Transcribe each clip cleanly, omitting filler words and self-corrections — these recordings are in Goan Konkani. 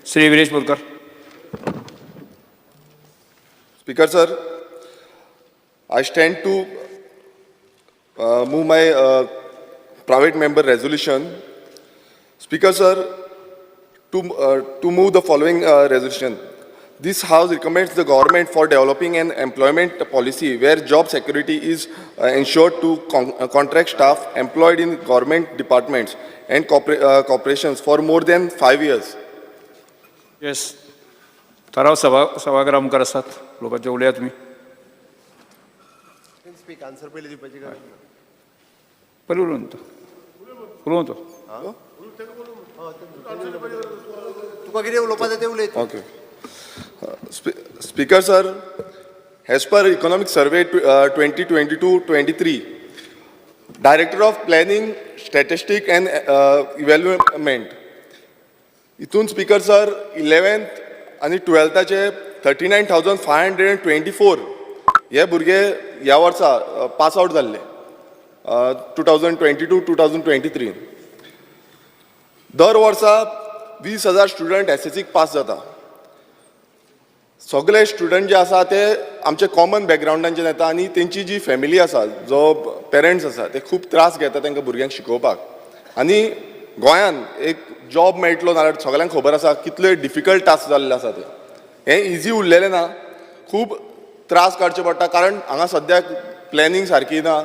Shri Viresh Borkar. Speaker sir, I stand to move my private member resolution. Speaker sir, to move the following resolution. This House recommends the government for developing an employment policy where job security is ensured to contract staff employed in government departments and corporations for more than 5 years. Yes, थाराव सभा सभागृहा मुखार आसात. उलोवपाचें, उलयात तुमी. स्पीक आन्सर पयलीं दिवपाची गरज ना. पयलीं उलोवन तो, उलोवन तो. तुका कितें उलोवपाक जाय तें उलय तूं. Okay. Speaker sir, as per Economic Survey 2022-23, Director of Planning, Statistic and Evaluation, हितून स्पीकर सर, इलेवेंथ आनी टुवेल्थाचे 39,524 हे भुरगे ह्या वर्सा पास आउट जाल्ले, 2022 2023. दर वर्सा 20,000 स्टुडंट एसएससीक पास जाता. सगळे स्टुडंट जे आसा ते आमचे कॉमन बॅकग्रावंडांच्यान येता आनी तेंची जी फॅमिली आसा, जो पेरंट्स आसा, ते खूब त्रास घेता तांकां भुरग्यांक शिकोवपाक. आनी गोंयान एक जॉब मेळटलो नाल्यार सगळ्यांक खबर आसा कितले डिफिकल्ट टास्क जाल्ले आसा ते. हें इजी उरलेलें ना, खूब त्रास काडचे पडटा, कारण हांगा सद्याक प्लॅनिंग सारकी ना,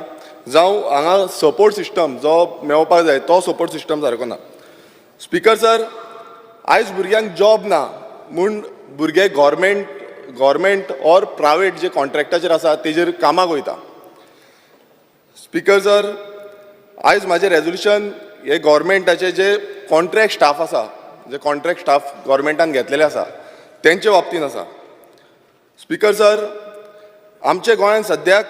जावं हांगा सपोर्ट सिस्टम जो मेळपाक जाय तो सपोर्ट सिस्टम सारको ना. स्पीकर सर, आयज भुरग्यांक जॉब ना म्हूण भुरगे गव्हर्मेंट ऑर प्रायवेट जे कॉन्ट्रॅक्टाचेर आसा तेजेर कामाक वयता. स्पीकर सर, आयज म्हाजें रेजोल्युशन हे गव्हर्मेंटाचे जे कॉन्ट्रॅक्ट स्टाफ आसा, जे कॉन्ट्रॅक्ट स्टाफ गव्हर्मेंटान घेतलेले आसा, तेंचे बाबतीन आसा. स्पीकर सर, आमच्या गोंयांत सद्याक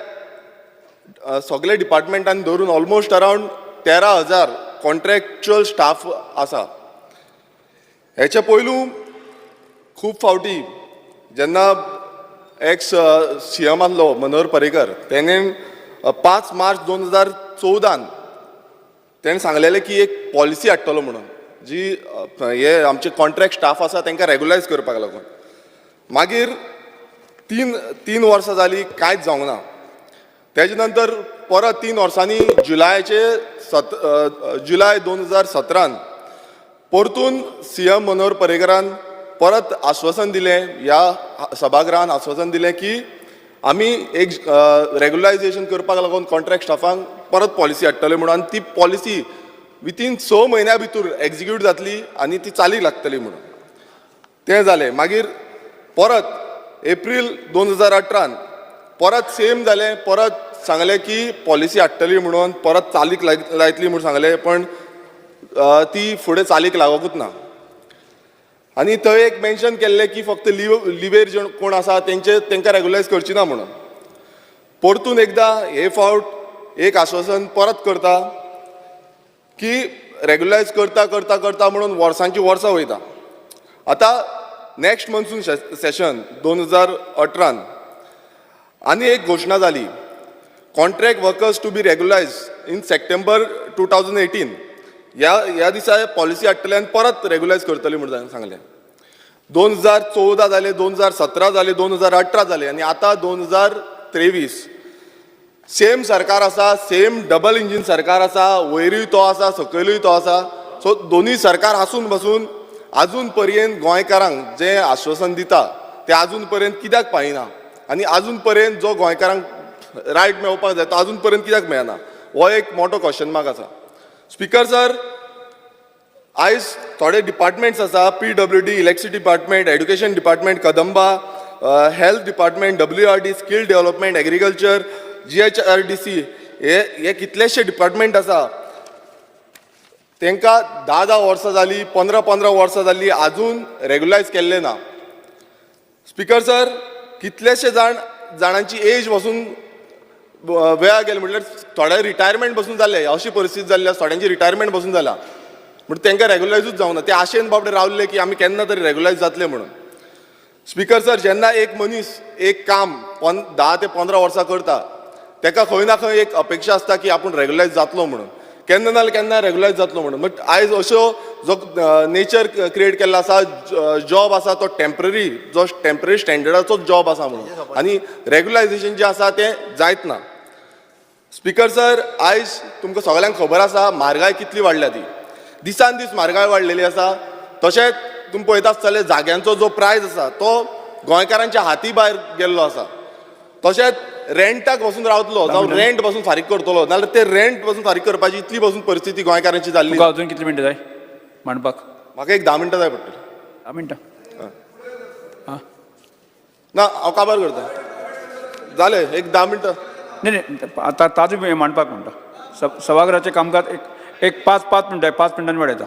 सगळे डिपार्टमेंटान धरून ऑलमोस्ट अरावंड 13,000 कॉन्ट्रॅक्च्युअल स्टाफ आसा. हेचे पयलू खूब फावटी जेन्ना एक्स सीएम आसलो मनोहर पर्रीकर, तेणें 5 मार्च 2014न तेणें सांगलेलें की एक पॉलिसी हाडटलो म्हणून, जी हे आमचे कॉन्ट्रॅक्ट स्टाफ आसा तांकां रेगुलायज करपाक लागून. मागीर 3 3 वर्सां जालीं, कांयच जावंक ना. तेजे नंतर परत 3 वर्सांनी जुलायचे सत जुलाय 2017न परतून सीएम मनोहर पर्रीकरान परत आश्वासन दिलें, ह्या सभागृहान आश्वासन दिलें की आमी एक रेगुलायजेशन करपाक लागून कॉन्ट्रॅक्ट स्टाफांक परत पॉलिसी हाडटले म्हणून आनी ती पॉलिसी विथीन 6 म्हयन्या भितर एक्जिक्यूट जातली आनी ती चालीक लागतली म्हणून. तें जालें. मागीर परत एप्रील 2018न परत सेम जालें. परत सांगलें की पॉलिसी हाडटली म्हणून, परत चालीक लायतली म्हूण सांगलें, पण ती फुडें चालीक लागोकूच ना. आनी थंय एक मेन्शन केल्लें की फक्त लिवेर जे कोण आसा तेंचे, तेंकां रेगुलायज करची ना म्हणून. परतून एकदां हे फावट एक आश्वासन परत करता की रेगुलायज करता करता करता म्हणून वर्सांची वर्सां वयता. आतां नेक्स्ट मॉन्सून सेशन 2018न आनी एक घोशणा जाली, contract workers to be regularise in September 2018. ह्या दिसा पॉलिसी हाडटले आनी परत रेगुलायज करतले म्हूण सांगलें. 2014 जाले, 2017 जाले, 2018 जाले आनी आतां 2023. सेम सरकार आसा, सेम डबल इंजीन सरकार आसा. वयरूय तो आसा, सकयलूय तो आसा. सो दोनूय सरकार आसून बसून अजून पर्यंत गोंयकारांक जें आश्वासन दिता तें अजून पर्यंत कित्याक पायना आनी अजून पर्यंत जो गोंयकारांक रायट मेळपाक जाय तो अजून पर्यंत कित्याक मेळना, हो एक मोठो क्वेश्चन मार्क आसा. स्पीकर सर, आयज थोडे डिपार्टमेंट्स आसा, PWD, electricity department, education department, Kadamba, health department, WRD, skill development, agriculture, GHRDC, हे कितलेशे डिपार्टमेंट आसा. तांकां 10 10 वर्सां जालीं, 15 15 वर्सां जालीं, अजून रेगुलायज केल्लें ना. स्पीकर सर, कितलेशे जाणांची एज वचून वेळा गेले, म्हटल्यार थोडे रिटायरमेंट बसून जाले, अशी परिस्थिती जाल्ली आसा. थोड्यांची रिटायरमेंट बसून जाला, म्हण तांकां रेगुलायजूच जावना. ते आशेन बाबडे रावले की आमी केन्ना तरी रेगुलायज जातले म्हणून. स्पीकर सर, जेन्ना एक मनीस एक काम 10 ते 15 वर्सां करता, ताका खंय ना खंय एक अपेक्षा आसता की आपूण रेगुलायज जातलो म्हणून, केन्ना ना केन्ना रेगुलायज जातलो म्हणून. बट आयज अश्यो जो नेचर क्रिएट केल्लो आसा जॉब आसा तो टेम्पररी, जो टेम्पररी स्टँडर्डाचो जॉब आसा म्हणून, आनी रेगुलायजेशन जें आसा तें जायत ना. स्पिकर सर, आयज तुमकां सगल्यांक खबर आसा म्हारगाय कितली वाडल्या ती. दिसान दीस म्हारगाय वाडलेली आसा. तशेंच तुमी पळयता आसतले जाग्यांचो जो प्रायस आसा तो गोंयकारांच्या हाती भायर गेल्लो आसा. तशेंच रेंटाक बसून रावतलो जावं रेंट बसून फारीक करतलो नाल्यार ते रेंट बसून फारीक करपाची इतली बसून परिस्थिती गोंयकारांची जाल्ली. तुका अजून कितली मिनटां जाय मांडपाक? म्हाका एक 10 मिनटां जाय पडटली. 10 मिनटां. ना, हांव काबार करता, जालें, एक 10 मिनटां. नाही नाही, आतां ताजो मांडपाक म्हणटा. सभाघराचें कामकाज एक एक पांच पांच मिनटां, 5 मिनटांनी वाडयता.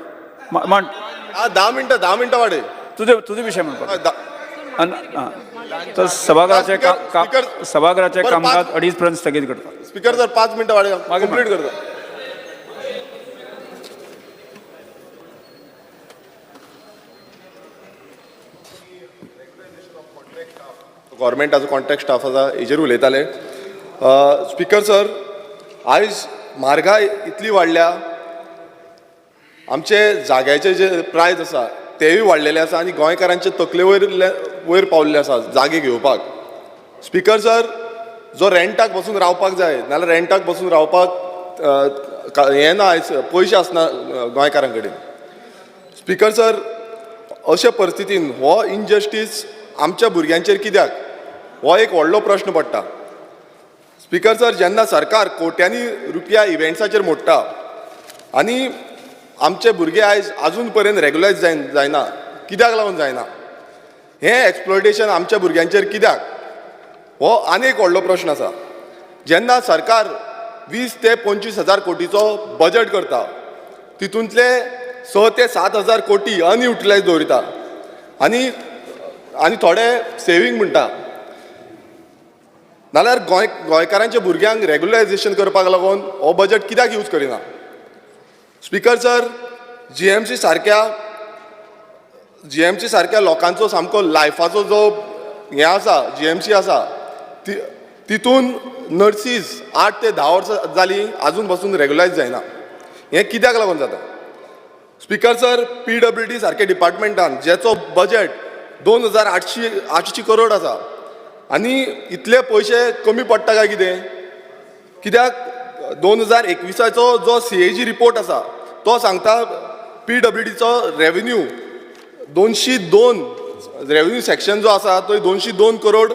मांड. हा, 10 मिनटां, 10 मिनटां वाडय. तुजे तुजे विशय म्हणपाक. हय, आनी आं, तर सभाघराचें स्पीकर- सभाघराचें बरं, कामकाज 2:30 पर्यंत स्थगीत करता. स्पिकर सर, 5 मिनटां वाडय. मागीर. कंप्लीट करता. गव्हर्मेंटाचो कॉन्ट्रॅक्ट स्टाफ आसा हेजेर उलयताले. स्पिकर सर, आयज म्हारगाय इतली वाडल्या, आमचे जाग्याचे जे प्रायस आसा तेय वाडलेले आसा आनी गोंयकारांचे तकले वयर वयर पावल्ले आसा जागे घेवपाक. स्पिकर सर, जो रेंटाक बसून रावपाक जाय नाल्यार रेंटाक बसून रावपाक हें ना, आयज पयशे आसना गोंयकारां कडेन. स्पिकर सर, अशे परिस्थितीन हो इनजस्टीस आमच्या भुरग्यांचेर कित्याक, हो एक व्हडलो प्रश्न पडटा. स्पिकर सर, जेन्ना सरकार कोट्यांनी रुपया इव्हेंट्साचेर मोडटा आनी आमचे भुरगे आयज आजून पर्यंत रेगुलायज जायना, कित्याक लागून जायना? हें एक्सप्लॉयटेशन आमच्या भुरग्यांचेर कित्याक, हो आनी एक व्हडलो प्रश्न आसा. जेन्ना सरकार 20 ते 25 हजार कोटीचो बजट करता, तितूंतले 6 ते 7 हजार कोटी अनयुटिलायज दवरिता आनी आनी थोडे सेवींग म्हणटा, नाल्यार गोंयकारांच्या भुरग्यांक रेगुलरायजेशन करपाक लागून हो बजट कित्याक यूज करिना? स्पिकर सर, जीएमसी सारक्या लोकांचो सामको लायफाचो जो हें आसा, जीएमसी आसा ती, तितून नर्सीस 8 ते 10 वर्सां जालीं आजून पासून रेगुलायज जायना. हें कित्याक लागून जाता? स्पिकर सर, पीडब्ल्यूडी सारके डिपार्टमेंटान जेचो बजट 2800 800 करोड आसा आनी इतले पयशे कमी पडटा काय कितें? कित्याक 2021चो जो सीएजी रिपोर्ट आसा तो सांगता पीडब्ल्यूडीचो रेवेन्यू 202, रेवेन्यू सेक्शन जो आसा तो 202 करोड,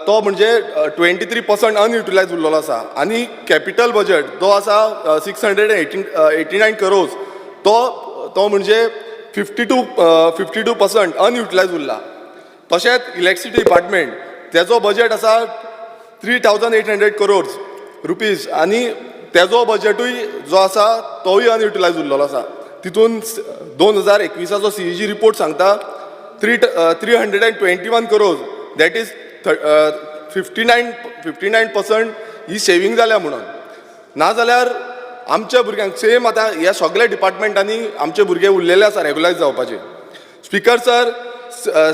तो म्हणजे 23% अनयुटिलायज उरलेलो आसा आनी कॅपिटल बजट जो आसा 689 crores, तो तो म्हणजे 52% अनयुटिलायज उरला. तशेंच इलेक्ट्रिसिटी डिपार्टमेंट तेजो बजट आसा 3800 crores rupees आनी तेजो बजटूय जो आसा तोय अनयुटिलायज उरलेलो आसा. तितून 2021चो सीएजी रिपोर्ट सांगता 321 crores, that is 59% he saving जाल्या म्हणून. नाजाल्यार आमच्या भुरग्यांक सेम आतां ह्या सगल्या डिपार्टमेंटांनी आमचे भुरगे उरलेले आसा रेगुलायज जावपाचे. स्पिकर सर,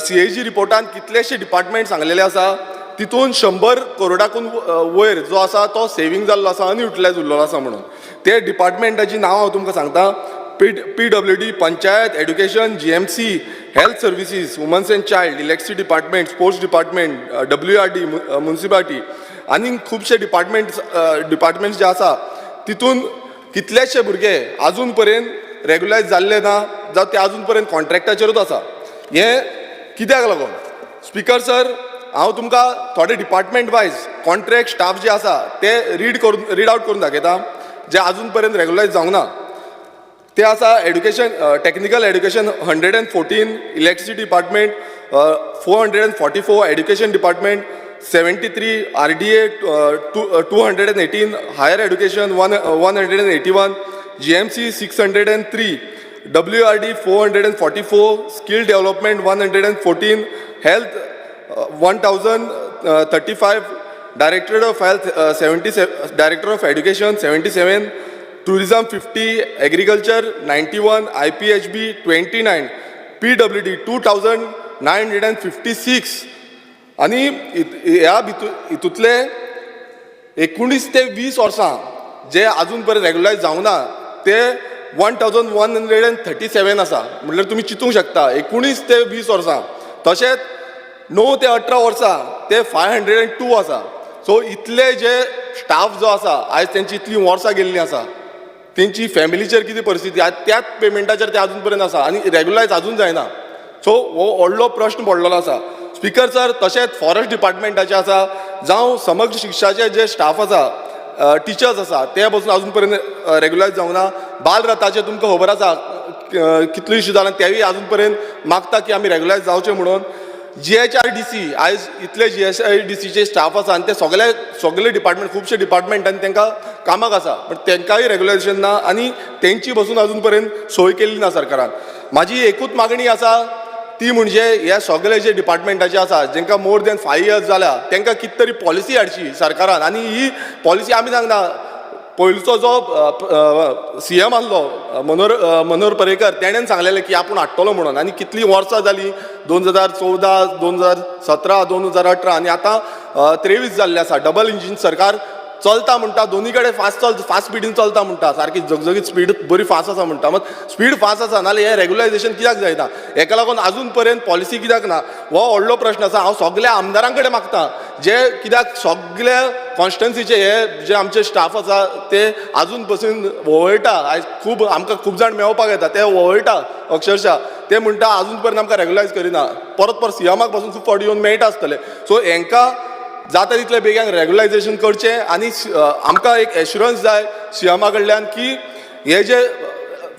सीएजी रिपोर्टान कितलेशे डिपार्टमेंट सांगलेले आसा, तितून 100 करोडाकून वयर जो आसा तो सेवींग जाल्लो आसा, अनयुटिलायज उरलेलो आसा म्हणून. ते डिपार्टमेंटाची नांवां हांव तुमकां सांगता: PWD, panchayat, education, GMC, health services, womens and child, electricity department, sports department, WRD, municipality आनी खुबशे डिपार्टमेंट्स जे आसा तितून कितलेशे भुरगे आजून पर्यंत रेगुलायज जाल्ले ना, जावं ते आजून पर्यंत कॉन्ट्रॅक्टाचेरूच आसा. हें कित्याक लागून? स्पिकर सर, हांव तुमकां थोडे डिपार्टमेंट वायज कॉन्ट्रॅक्ट स्टाफ जे आसा ते रीड आउट करून दाखयता, जे आजून पर्यंत रेगुलायज जावंक ना. ते आसा education, technical education 114, electricity department 444, education department 73, RDA 218, higher education 181, GMC 603, WRD 444, skill development 114, health 1035, directorate of health 70, director of education 77, tourism 50, agriculture 91, IPHB 29, PWD 2956. आनी ह्या भितूर हितूंतले 19 ते 20 वर्सां जे आजून पर्यंत रेगुलायज जावंक ना ते 1137 आसा. म्हणल्यार तुमी चिंतूंक शकता, 19 ते 20 वर्सां. तशेंच 9 ते 18 वर्सां ते 502 आसा. सो इतले जे स्टाफ जो आसा, आयज तेंची इतलीं वर्सां गेल्लीं आसा, तेंची फॅमिलीचेर कितें परिस्थिती, आयज त्याच पेमेंटाचेर ते आजून पर्यंत आसा आनी रेगुलायज आजून जायना. सो हो व्हडलो प्रश्न पडलेलो आसा, स्पिकर सर. तशेंच फॉरेस्ट डिपार्टमेंटाचे आसा जावं समग्र शिक्षाचे जे स्टाफ आसा, टिचर्स आसा, ते पसून अजून पर्यंत रेगुलायज जावंक ना. बालरथाचे तुमकां खबर आसा कितले इश्यू जाला, तेवूय अजून पर्यंत मागता की आमी रेगुलायज जावचे म्हणून. जीएचआरडीसी, आयज इतले जीएचआरडीसीचे स्टाफ आसा आनी ते सगळे सगळे डिपार्टमेंट, खुबशे डिपार्टमेंट आनी तांकां कामाक आसा, पण तांकांय रेगुलायझेशन ना आनी तेंची बसून अजून पर्यंत सोय केल्ली ना सरकारान. म्हाजी एकूच मागणी आसा, ती म्हणजे हे सगळे जे डिपार्टमेंटाचे आसा, जेंकां मोर दॅन 5 इयर्स जाल्या, तांकां कितें तरी पॉलिसी हाडची सरकारान. आनी ही पॉलिसी आमी सांगना, पयलूचो जो सीएम आसलो मनोहर मनोहर पर्रीकर, तेणेन सांगलेलें की आपूण हाडटलो म्हणून. आनी कितलीं वर्सां जालीं, 2014, 2017, 2018 आनी आतां 23 जाल्ले आसा. डबल इंजीन सरकार चलता म्हणटा, दोनी कडेन फास्ट चल, फास्ट स्पिडीन चलता म्हणटा, सारकी झगझगीत स्पीड बरी फास्ट आसा म्हणटा. मात स्पीड फास्ट आसा नाल्यार हें रेगुलायझेशन कित्याक जायना? हेका लागून अजून पर्यंत पॉलिसी कित्याक ना, हो व्हडलो प्रश्न आसा. हांव सगल्या आमदारां कडेन मागता, जे कित्याक सगल्या कॉन्स्टिट्युएन्सीचे हे जे आमचे स्टाफ आसा ते अजून पसून वळटा. आयज खूब आमकां खूब जाण मेळपाक येता, ते वळटा अक्षरशा. ते म्हणटा अजून पर्यंत आमकां रेगुलायज करिना. परत परत सीएमाक पासून खूब फावटी येवन मेळटा आसतले. सो हेंकां जाता तितले बेगीन रेगुलायझेशन करचें आनी आमकां एक एश्युरन्स जाय सीएमा कडल्यान की हे जे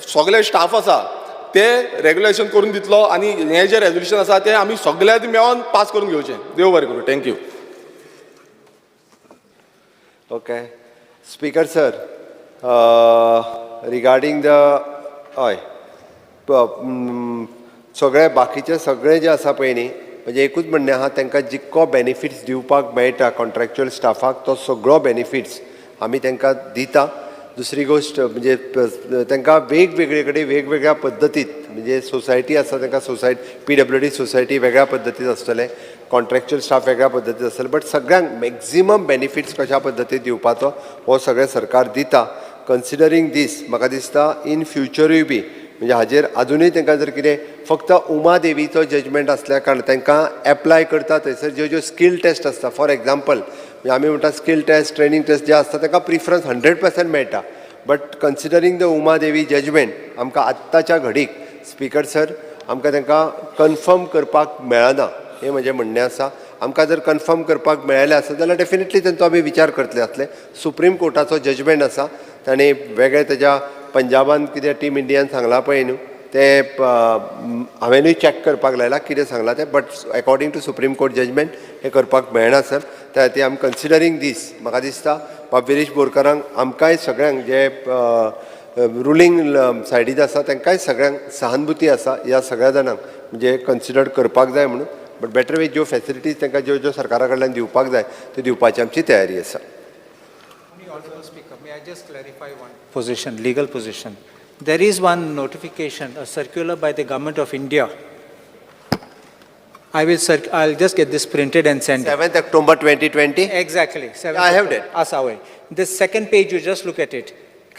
सगळे स्टाफ आसा ते रेगुलेशन करून दितलो आनी हे जे रेजोल्युशन आसा ते आमी सगळ्यांनी मेळोन पास करून घेवचें. देव बरें करूं, thank you. Okay. Speaker sir, regarding the हय सगळे बाकीचे सगळे जे आसा पळय न्ही, म्हणजे एकूच म्हणणें आहा, तांकां जितको बेनिफिट्स दिवपाक मेळटा कॉन्ट्रॅक्च्युअल स्टाफाक, तो सगळो बेनिफिट्स आमी तांकां दिता. दुसरी गोश्ट म्हणजे तांकां वेगवेगळे कडेन वेगवेगळ्या पद्दतीत, म्हणजे सोसायटी आसा तांकां, सोसायटी, पीडब्ल्यूडी सोसायटी वेगळ्या पद्दतीत आसतले, कॉन्ट्रॅक्च्युअल स्टाफ वेगळ्या पद्दतीत आसतले, बट सगळ्यांक मॅक्झिमम बेनिफिट्स कशा पद्दतीन दिवपाचो हो सगळें सरकार दिता. कन्सिडरींग दीस, म्हाका दिसता इन फ्युचरूय बी म्हणजे हाजेर आजुनूय तांकां जर कितें, फक्त उमा देवीचो जजमेंट आसल्या कारणान तांकां एप्लाय करता थंयसर ज्यो ज्यो स्कील टेस्ट आसता, फॉर एग्जाम्पल, म्हणजे आमी म्हणटा स्कील टेस्ट, ट्रेनींग टेस्ट जे आसता, तांकां प्रिफरन्स 100% मेळटा. But considering the Uma Devi judgment, आमकां आत्ताच्या घडीक, स्पिकर सर, आमकां तांकां कन्फर्म करपाक मेळना हें म्हजें म्हणणें आसा. आमकां जर कन्फर्म करपाक मेळ्ळें आसत जाल्यार डेफिनेटली तेंचो आमी विचार करतले आसले. सुप्रीम कोर्टाचो जजमेंट आसा, ताणें वेगळें तेज्या पंजाबान कितें टीम इंडियान सांगलां पळय न्हू, तें हांवेनूय चॅक करपाक लायलां कितें सांगलां तें, but according to Supreme Court judgment हें करपाक मेळना सर. त्या खातीर आमी कन्सिडरींग दीस, म्हाका दिसता बाब विरेश बोरकारांक, आमकांय सगळ्यांक जे रुलींग सायडीन आसा तांकांय सगळ्यांक सहानुभूती आसा ह्या सगळ्या जाणांक, म्हणजे कन्सिडर करपाक जाय म्हणून. बट बेटर वे, ज्यो फॅसिलिटीज तांकां ज्यो ज्यो सरकारा कडल्यान दिवपाक जाय त्यो दिवपाची आमची तयारी आसा. Honorable Speaker, may I just clarify one position, legal position? There is one notification, a circular by the Government of India. I'll just get this printed and send it. 7th October 2020. Exactly. 7th I have October. That. Asa way. The second page, you just look at it.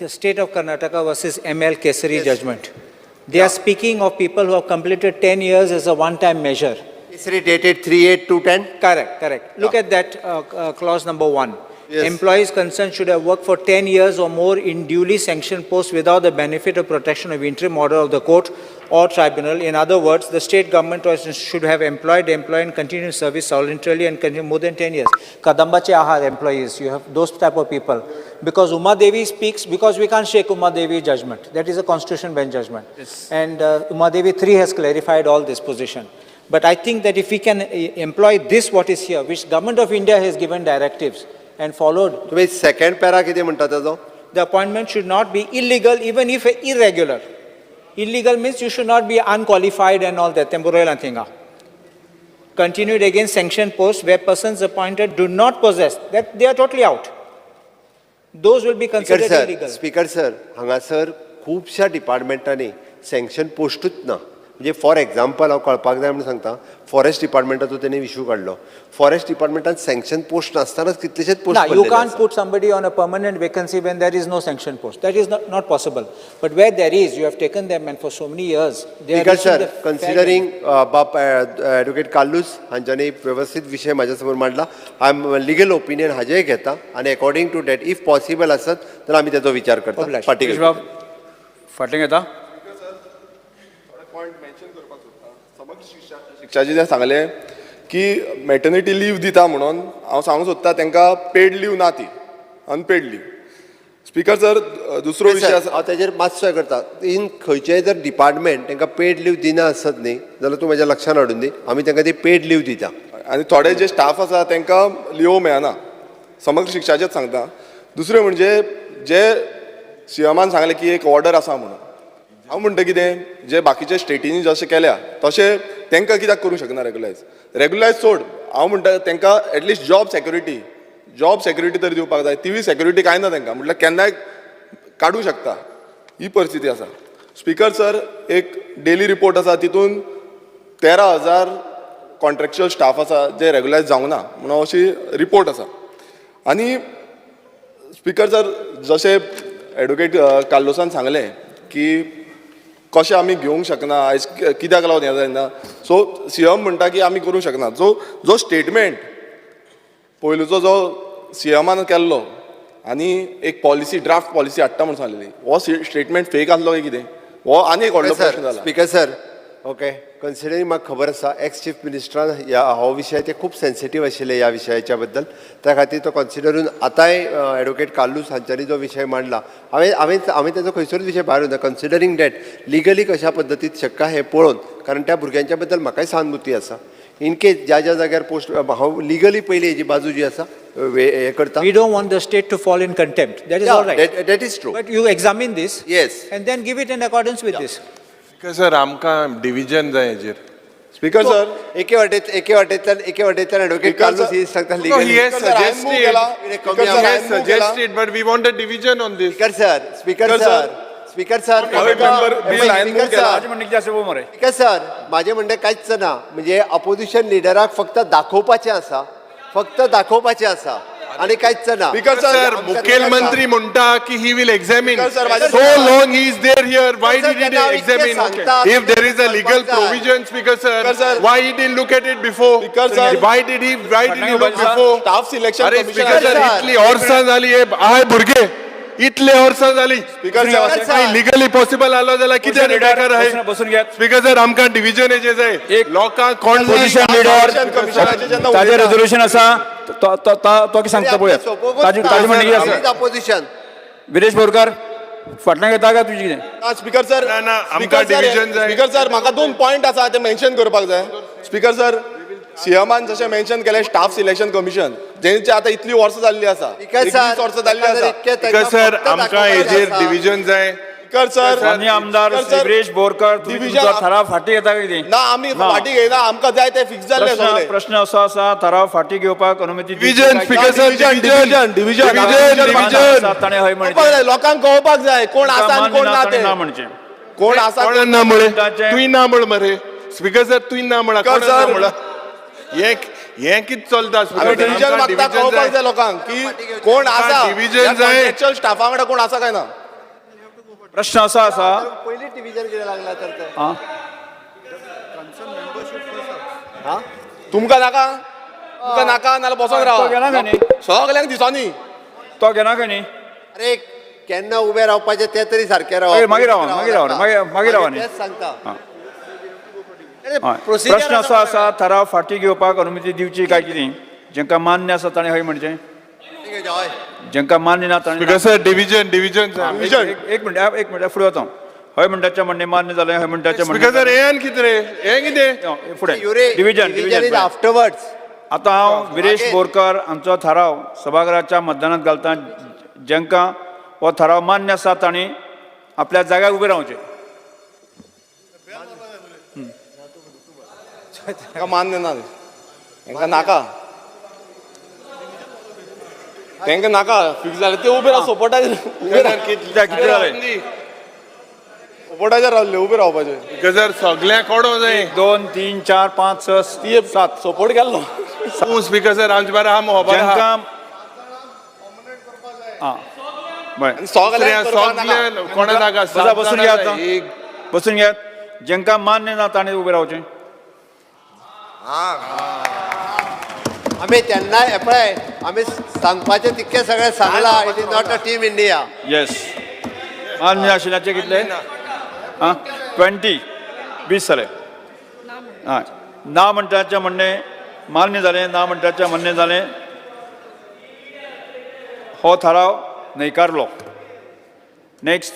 State of Karnataka versus ML Kesari judgment. They are speaking of people who have completed 10 years as a one-time measure. Kesari dated 3/8/210. Correct, correct. Look at that clause number 1. Yes. Employees concerned should have worked for 10 years or more in duly sanctioned posts without the benefit or protection of interim order of the court or tribunal. In other words, the state government should have employed the employee in continuous service voluntarily and continue more than 10 years. Kadambache Ahar employees, you have those type of people. Because Uma Devi speaks, because we can't shake Uma Devi judgment. That is a constitution bench judgment. And Uma Devi 3 has clarified all this position. But I think that if we can employ this what is here, which Government of India has given directives and followed, तुमी सेकंड पॅरा कितें म्हणटा ताजो? The appointment should not be illegal even if irregular. Illegal means you should not be unqualified and all that, temporal thing. Continued against sanctioned posts where persons appointed do not possess, that they are totally out. Those will be speaker considered sir, illegal. Speaker sir, हांगासर खुबश्या डिपार्टमेंटांनी सँक्शन पोस्टूच ना. म्हणजे फॉर एग्जाम्पल हांव कळपाक जाय म्हणून सांगता, फॉरेस्ट डिपार्टमेंटाचो तेणी इशू काडलो. फॉरेस्ट डिपार्टमेंटान सँक्शन पोस्ट नासतनाच कितलेशेच post Now, you can't put somebody on a permanent vacancy when there is no sanction post. That is not possible. But where there is, you have taken them and for so many years, they are speaker reaching sir, the fair considering बाब एडवोकेट कार्लूस हांच्यानी वेवस्थीत विशय म्हाज्या समोर मांडला, I am legal opinion हाजेय घेता आनी according to that if possible आसत तर आमी तेजो विचार करता. Obliged. फाटी विरेश बाब फाटीं घेता. पॉयंट मेन्शन करपाक सोदता. समग्र शिक्षाचे जें सांगलें की मॅटर्निटी लीव दिता म्हणून, हांव सांगूंक सोदता तांकां पेड लीव ना, ती अनपेड लीव. स्पीकर सर, दुसरो विशय सर, आसा. हांव तेजेर मातसो हें करता. इन खंयचेय जर डिपार्टमेंट तांकां पेड लीव दिना आसत न्ही जाल्यार तूं म्हाज्या लक्षान हाडून दी, आमी तांकां ती पेड लीव दिता. आनी थोडे जे स्टाफ आसा तांकां लिवो मेळना. समग्र शिक्षाचेच सांगता. दुसरें म्हणजे जे सीएमान सांगलें की एक ऑर्डर आसा म्हणून, हांव म्हणटा कितें, जे बाकीचे स्टेटींनी जशें केल्या तशें तांकां कित्याक करूंक शकना रेगुलायज? रेगुलायज सोड, हांव म्हणटा तांकां at least job security तरी दिवपाक जाय. तिवूय सेक्युरिटी कांय ना तांकां, म्हटल्यार केन्नाय काडूंक शकता, ही परिस्थिती आसा. स्पीकर सर, एक डेली रिपोर्ट आसा, तितून 13,000 कॉन्ट्रॅक्च्युअल स्टाफ आसा जे रेगुलायज जावंक ना म्हणून अशी रिपोर्ट आसा. आनी स्पीकर सर, जशें एडवोकेट कार्लोसान सांगलें की कशें आमी घेवंक शकना आयज, कित्याक लागून हें जायना. सो सीएम म्हणटा की आमी करूंक शकना. जो जो स्टेटमेंट पयलूचो जो सीएमान केल्लो आनी एक पॉलिसी, ड्राफ्ट पॉलिसी हाडटा म्हणून सांगलेली, हो स्टेटमेंट फेक आसलो काय कितें, हो आनी एक व्हडलो प्रश्न सर, जाला. स्पीकर सर, ओके, कन्सिडरींग म्हाका खबर आसा एक्स चीफ मिनिस्टरान ह्या हो विशय ते खूब सेन्सिटीव आशिल्ले ह्या विशयाच्या बद्दल, त्या खातीर तो कन्सिडरून आतांय एडवोकेट कार्लूस हांच्यांनी जो विशय मांडला, हांवें हांवें हांवें तेजो खंयसरूच विशय भायर उरना. कन्सिडरींग that legally कशा पद्दतीन शक्य हें पळोवन, कारण त्या भुरग्यांच्या बद्दल म्हाकाय सहानुभूती आसा, इन केस ज्या ज्या जाग्यार पोस्ट हांव लिगली पयली हेजी बाजू जी आसा हें करता. We don't want the state to fall in contempt. That is all right. That is true. But you examine this. Yes. And then give it in accordance with this. Speaker sir, आमकां डिविजन जाय हेजेर. स्पीकर सर, एके वाटेंतल्यान एडवोकेट Speaker Carlos sir- ही सांगता No, he legally. has Speaker sir, हांवें move suggested, केला. कमी Speaker sir, he has हांवें move केला. suggested, but we want a division on this. Speaker sir, speaker Speaker sir, sir. Speaker sir, हांवें member bill हांवें स्पीकर move केला. सर, ताजें म्हणणें कितें आसा पळोवंक मरे. स्पीकर सर, म्हाजें म्हणणें कांयच ना, म्हणजे अपोजिशन लिडराक फक्त दाखोवपाचें आसा, फक्त दाखोवपाचें आसा आनी कांयच ना. स्पीकर सर, सर, मुखेलमंत्री म्हणटा की he will examine. Speaker sir, माझ्या- So long he is there here, why Sir, did he त्यांना इतकें examine? सांगता, If there is a legal करपाक जाय. provision, Speaker sir, Speaker sir. why he didn't look at it before? Speaker sir. Why did he look before? Staff selection अरे commission speaker sir, sir. इतली वर्सां जाली हे आहे भुरगे, इतले वर्सां जाली. स्पीकर सर, काही लिगली पॉसिबल आलो जाल्यार कितें बेकार आहे? बसून घेयात. स्पीकर सर, आमकां डिविजन हेजे जाय. एक लोकांक कोण पोझिशन लिडर सिलेक्शन कमिशनाचे जेन्ना ताजें उलयता- रेजोल्युशन आसा, तो तो तो तो कितें सांगता पळोवया. ताजें म्हणणें कितें आसा? अपोजिशन. विरेश बोरकार फाटल्यान घेता काय तुजें कितें? ना, स्पीकर सर, ना, ना, आमकां स्पीकर सर, division जाय. स्पीकर सर, म्हाका दोन पॉयंट आसा ते मेन्शन करपाक जाय. स्पीकर सर, सीएमान जशें मेन्शन केलें स्टाफ सिलेक्शन कमिशन जेंचे आतां इतली वर्सां जाल्ली आसा, स्पीकर 21 सर, वर्सां जाल्ली आसा. स्पीकर सर, आमकां हेजेर डिविजन जाय. स्पीकर सर, माननीय आमदार स्पीकर सर, विरेश बोरकर, तुम्ही division तुमचो ठराव फाटीं घेता काय कितें? ना, आमी ना. फाटीं घेयना, आमकां जाय ते फिक्स जाल्ले प्रश्न सगळे. प्रश्न असो आसा, ठराव फाटीं घेवपाक अनुमती दिवची डिविजन काय speaker sir, division, division, division, division, division. Division. आसा ताणें हय कळोवपाक म्हणचें. जाय, लोकांक कळोवपाक जाय कोण आसा आनी मान्य कोण ना ताणें ते, ना म्हणचें. कोण आसा कोणाक ना म्हळे? ताचें- तुवें ना म्हळ मरे. स्पीकर सर, तुवें ना म्हळा. स्पीकर कोणाक ना सर. म्हळा? हें हें कितें चलता आमी स्पीकर सर? डिविजन आमकां मागता, डिविजन कळोवपाक जाय. जाय लोकांक की कोण आसा डिविजन जाय. कॉन्ट्रॅक्च्युअल स्टाफा वांगडा कोण आसा काय ना. प्रश्न असो आसा, पयलीं डिविजन कितें लागला तर तें? आं? हा? तुमकां नाका, तुमकां नाका नाल्यार बसोन तो रावा. घेना काय न्ही? सगल्यांक दिसोनी. तो घेना काय न्ही? अरे केन्ना उबे रावपाचें तें तरी सारकें रावप. मागीर मागीर रावा, मागीर रावा, मागीर- मागीर रावा न्ही. तेंच सांगता. हय. प्रश्न असो आसा, ठराव फाटीं घेवपाक अनुमती दिवची काय कितें? जेंका मान्य आसा ताणें हय म्हणचें, जेंका मान्य ना ताणें स्पीकर सर, डिविजन, डिविजन जाय. डिविजन. एक मिनट, एक मिनट, फुडें वता. हय म्हणटाचें म्हणणें मान्य जालें, हय म्हणटाचें स्पीकर सर, म्हणणें हें आनी कितें रे, हें कितें? फुडें युरे division, division is division. Afterwards. आतां हांव विरेश मागीर- बोरकर हांचो थाराव सभाघराच्या मतदानात घालता. जेंकां हो थाराव मान्य आसा तांणी आपल्या जाग्यार उबें रावचें. तांकां मान्य ना, तांकां नाका, तांकां नाका फिक्स जालें ते उबे राव सपोर्टाक उबे राव. कितें जालें? सपोर्टाचेर रावले उबे रावपाचे. स्पीकर सर, सगळ्या कोडो जाय. एक, दोन, तीन, चार, पांच, स, सात. सपोर्ट केल्लो. तूं स्पीकर सर, आमचे बारा आहा खबर आहा. जांकां आं, बरें. सगळ्या सगळ्या कोणा नाका. बसा, बसून घ्या आतां. एक. बसून घेयात. जांकां मान्य ना ताणें उबें रावचें. आमी तेन्नाय पळय, आमी सांगपाचें तितकें सगळें सांगलां. It is not a team India. Yes, मान्य आशिल्ल्याचे कितले? आं, 20, 20 जाले. हय, ना म्हणटाचें म्हणणें मान्य जालें, ना म्हणटाचें म्हणणें जालें. हो थाराव न्हयकारलो. नेक्स्ट.